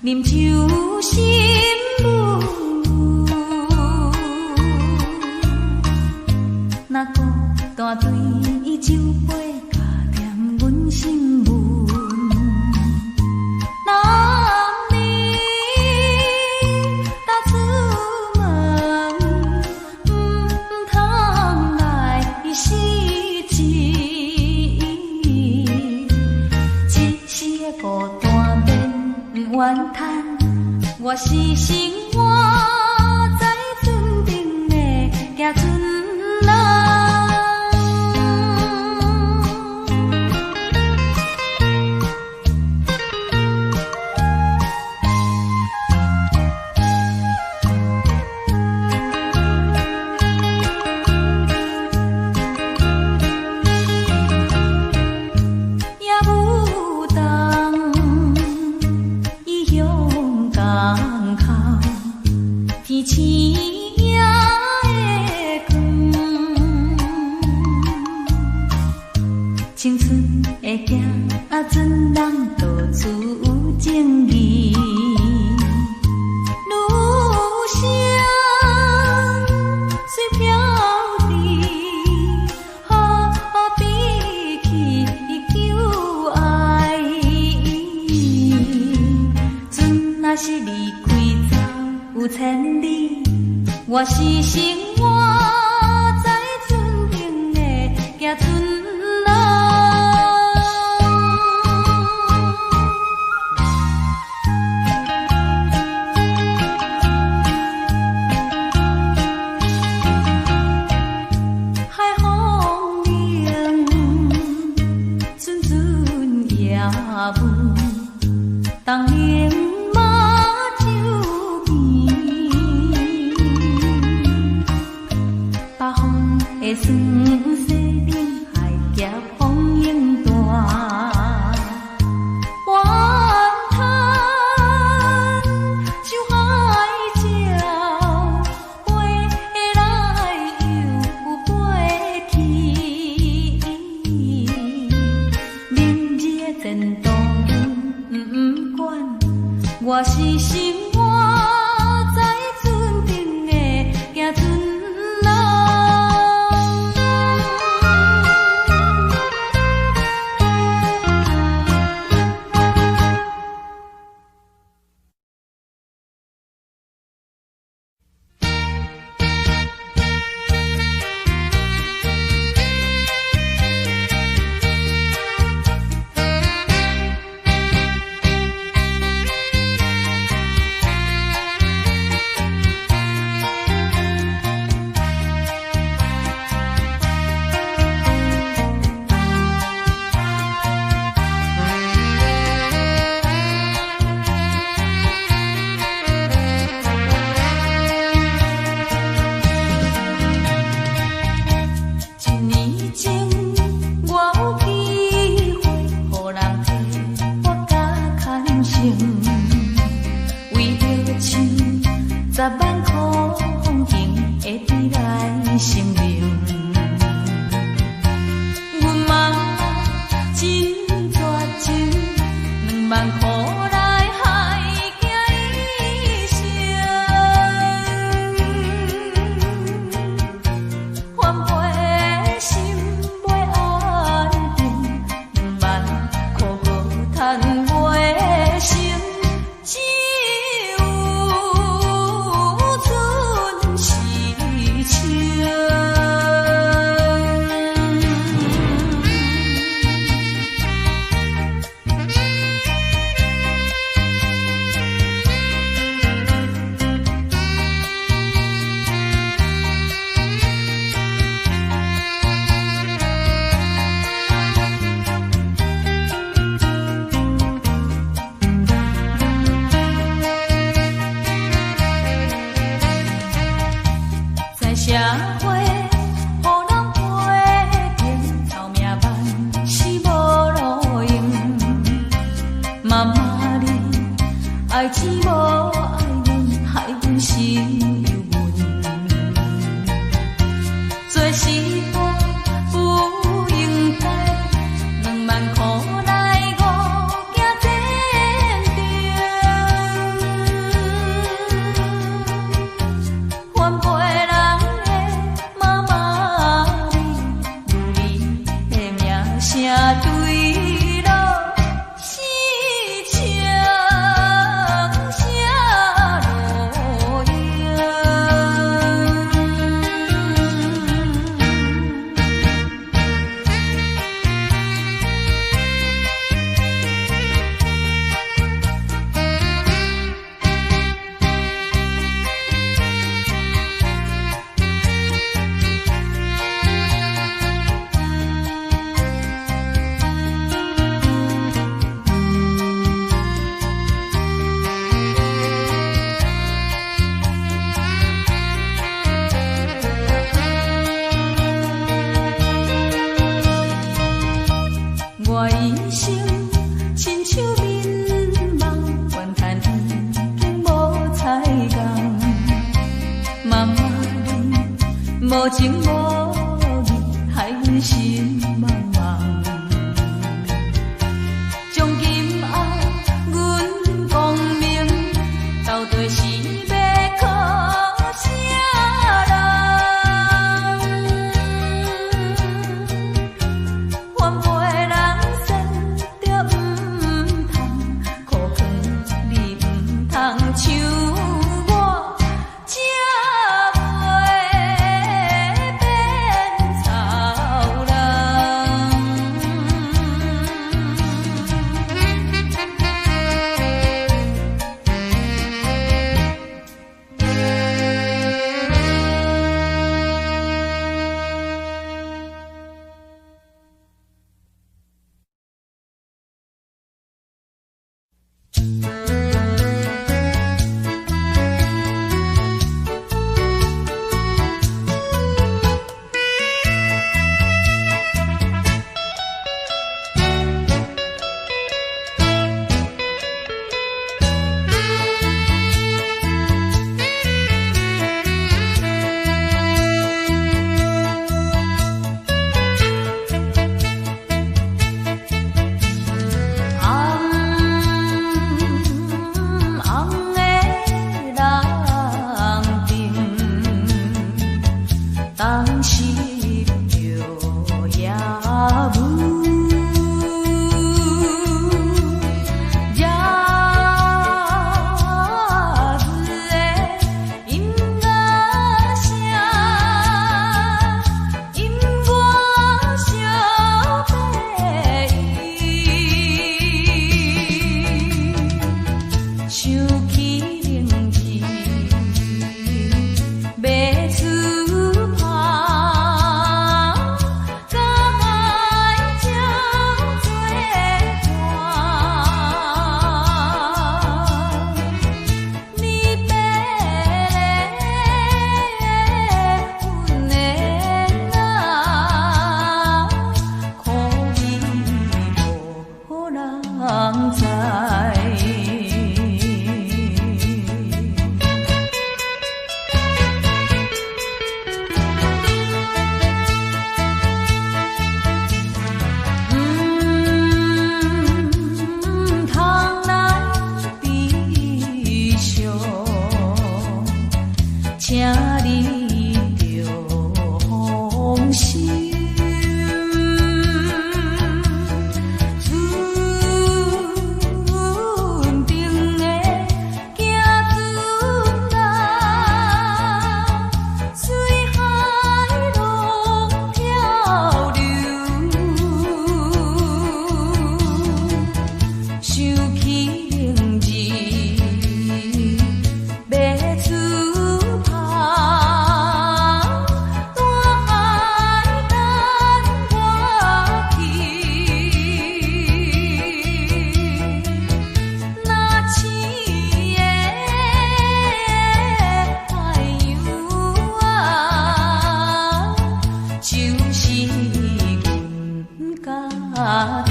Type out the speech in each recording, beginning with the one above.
啉酒心舞。若孤單對酒杯，加添阮心悶。男兒踏出門，毋通來失志。一時的孤單免怨嘆，我是生活在船頂的行船人。也有当异乡港口，天星也会光，青春的行船人到處有情義，女聲雖飄佇何必去求愛？船若是離開走有千里，我是生活在船頂的行船人。海風涼，陣陣夜霧，當年目睭邊，北風的酸西冷，海峡風湧大。怨嘆像海鳥，飛來又飛去。明日的前途阮不管，我是生活在船頂的行船人。一年前，我有機會予人替我共牽成，為著唱10萬箍風景會佇來成名。阮媽真絕情，2萬箍來害囝一生。煩袂心袂安定，2萬箍閣趁袂成，只有剩是情。在社會，予人批評，臭名萬死無路用。媽媽你愛錢無愛阮，害阮心憂悶。做時代不應該，2萬箍來五行前程。無情無義，害阮心茫茫。從今後，阮講明，到底是欲靠啥人？番袂人善著毋通，苦劝你毋通像我這袂變草人。紅紅的人燈，當時著夜霧，夜子的音樂聲，引我相陪。想起明日欲出發，甲海鳥做伴。你爬阮的哪，苦味無人知。毋通來悲傷，請你著放心。船頂的行船人，隨海浪漂流。想起明日欲出發，大海等我去。若星的海洋啊，就是阮家庭。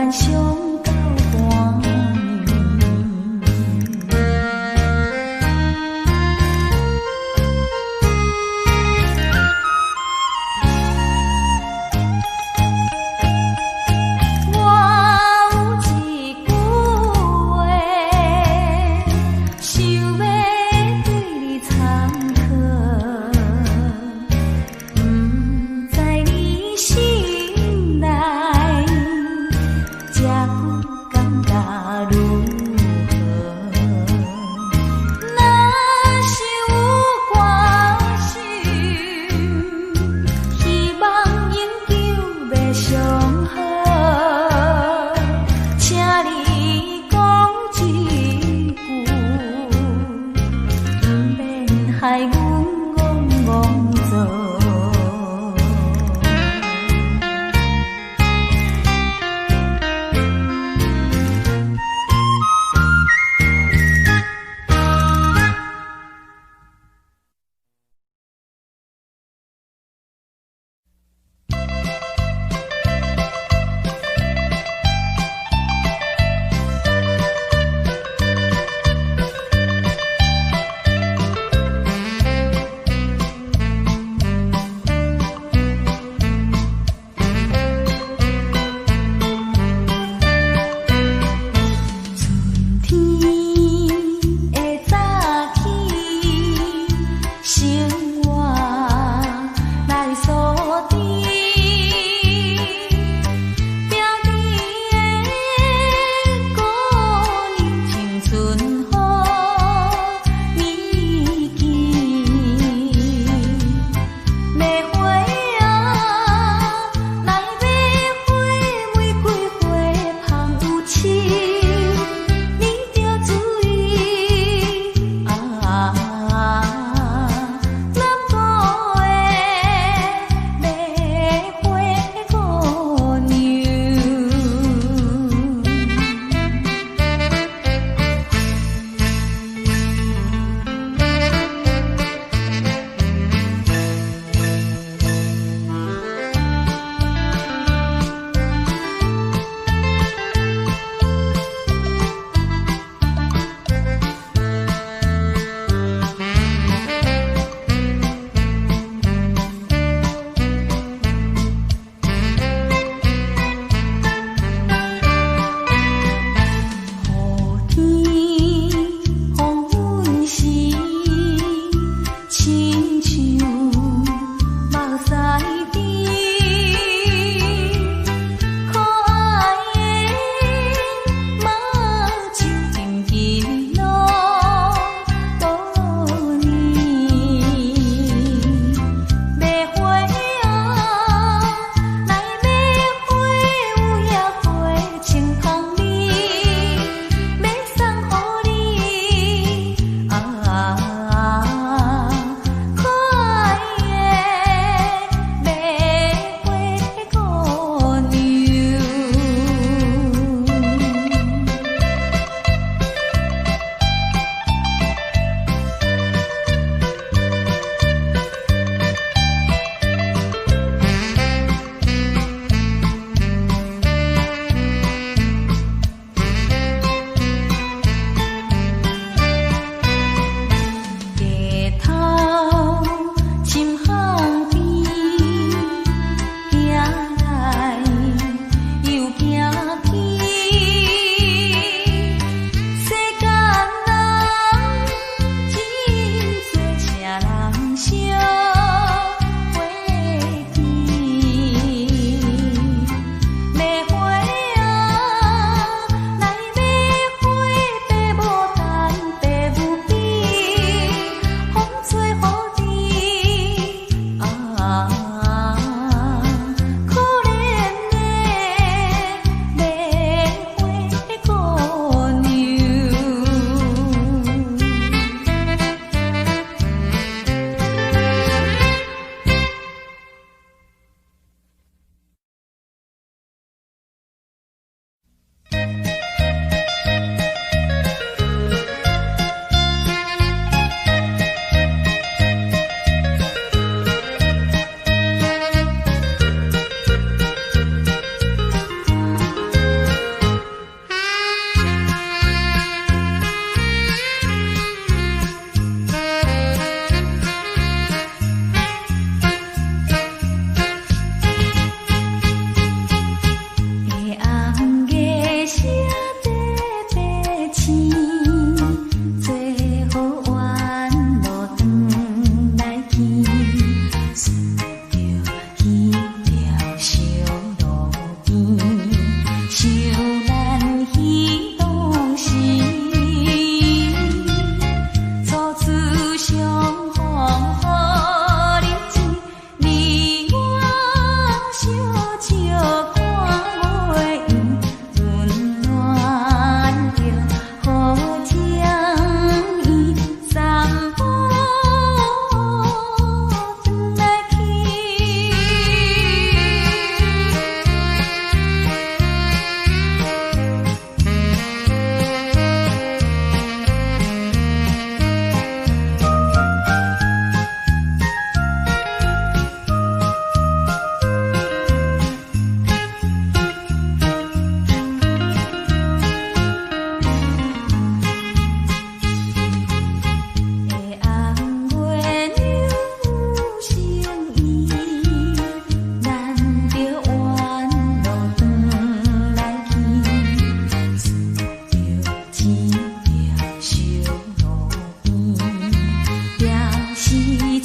盼上到半暝。我有一句話，想欲對你參考，毋知你心內這久感覺如何？若是有關心，希望永久欲相好，請你講一句，毋免害阮戇戇做。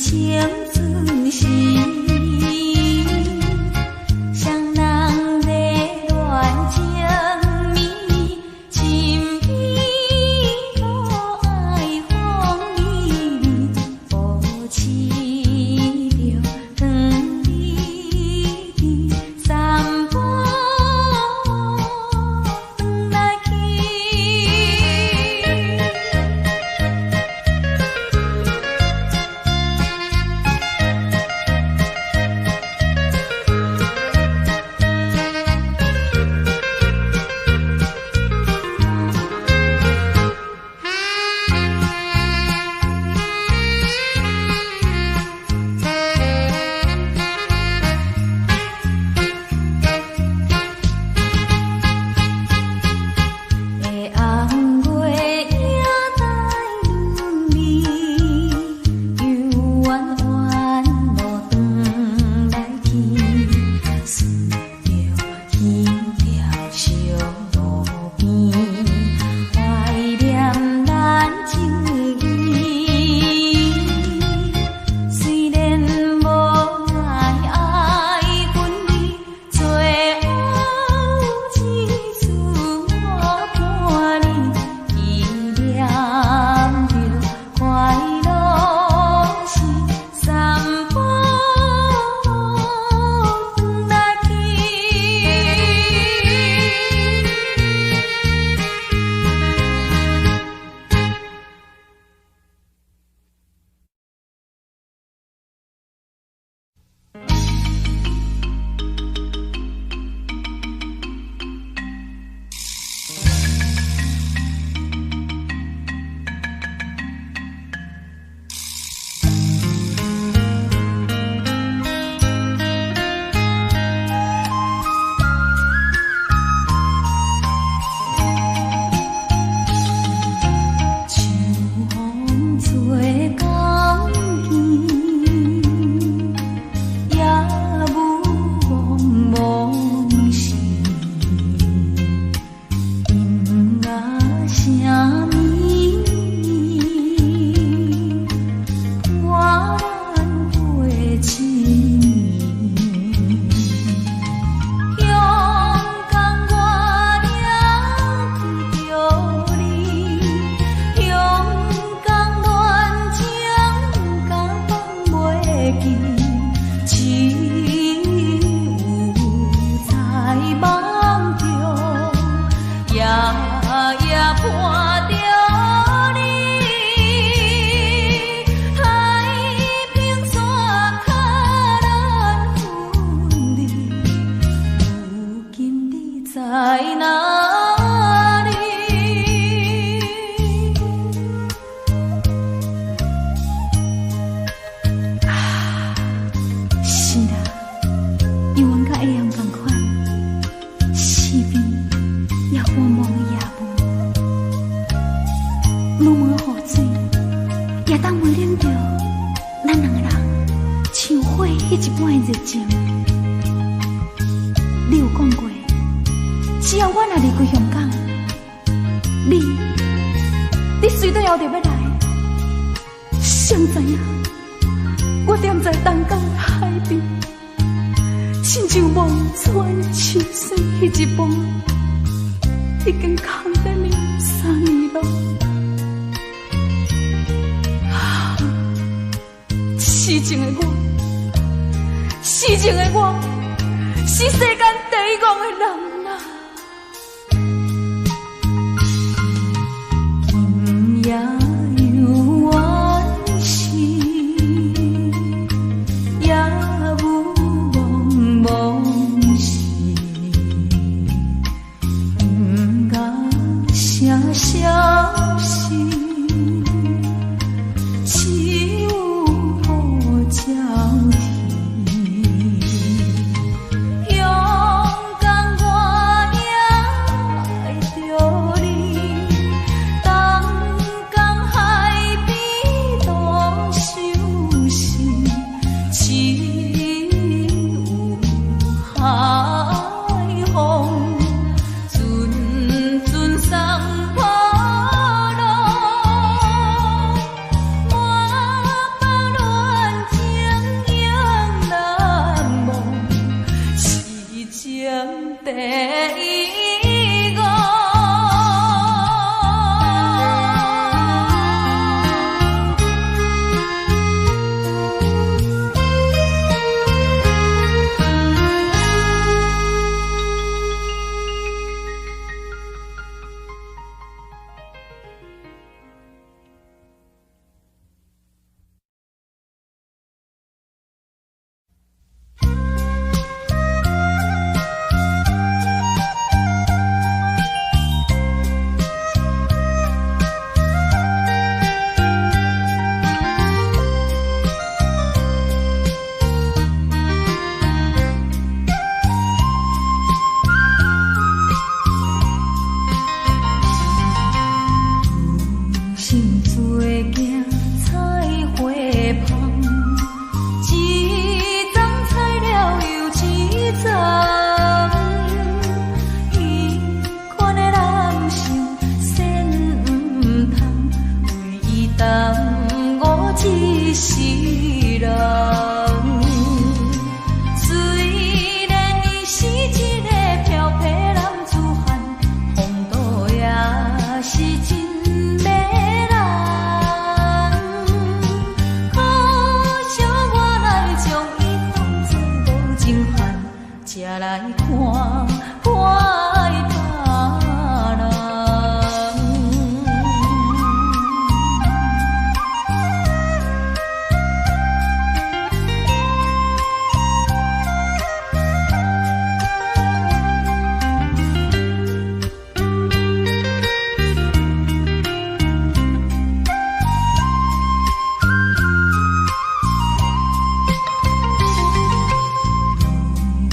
青春時，誰人咧戀情綿綿，身邊可愛風微微，保持著糖甜甜，散步轉來去。的红月影带阮味，犹原原路转来去，顺著彼条小路边，懷念咱情誼。雖然無愛愛分離，最後一次我伴你，依念著快樂時，散步轉來去。秋風吹江邊，夜霧濛濛時，音樂聲綿綿，伴咱過一暝。香港我也記著你，香港戀情敢放袂記，只有在夢中，夜夜伴著你。海平線較難分離，如今你在哪裡？啊，是啦，猶原佮黑暗仝款，四邊也茫茫的夜霧，濛濛的雨水，也當袂冷著咱兩个人像火彼一般的熱情。你有講過，只要我若離開香港，你隨對後就欲來。誰知影，我踮在東港的海邊，親像望穿秋水彼一般，已經空等你3年咯。啊，痴情的我，痴情的我，是世間第一戇的人啊！今夜猶原是夜霧濛濛時，音樂聲消失，只有雨交替。香港我也愛著你，東港海邊當相思，只有海風陣陣送波浪，滿一世人。雖然伊是一個飄皮男子漢，風度也是真迷人。可惜我來將伊當作無情漢，才來看我愛別人。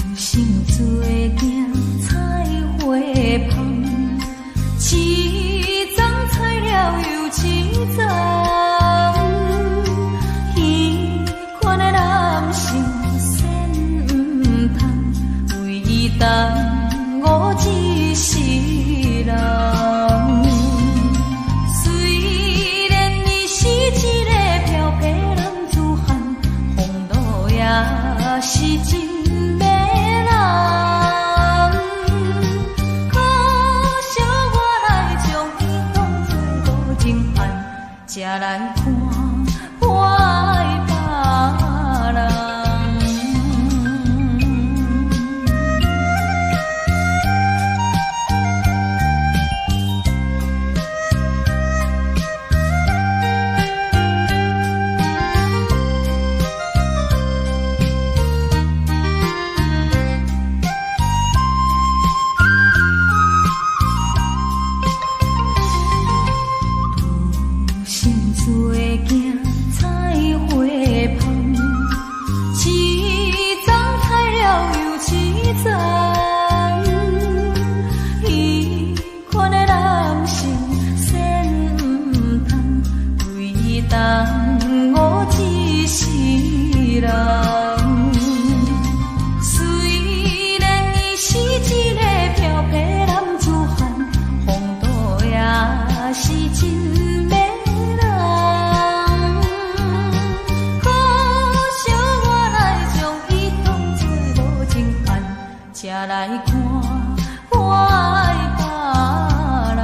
人生做囝菜花芳，一欉采了又一欉。彼款的男性先毋通，唯獨我一世人。雖然伊是一個飄皮男子漢，風度也是真迷人。可惜我來將伊當作無情漢，才來看我愛別人。人生做囝菜花芳，一欉采了又一欉。彼款的男性先毋通，唯獨我一世人。雖然伊是一個飄皮男子漢，風度也是真迷人。可惜我來將伊當作無情漢，才來看我愛別人。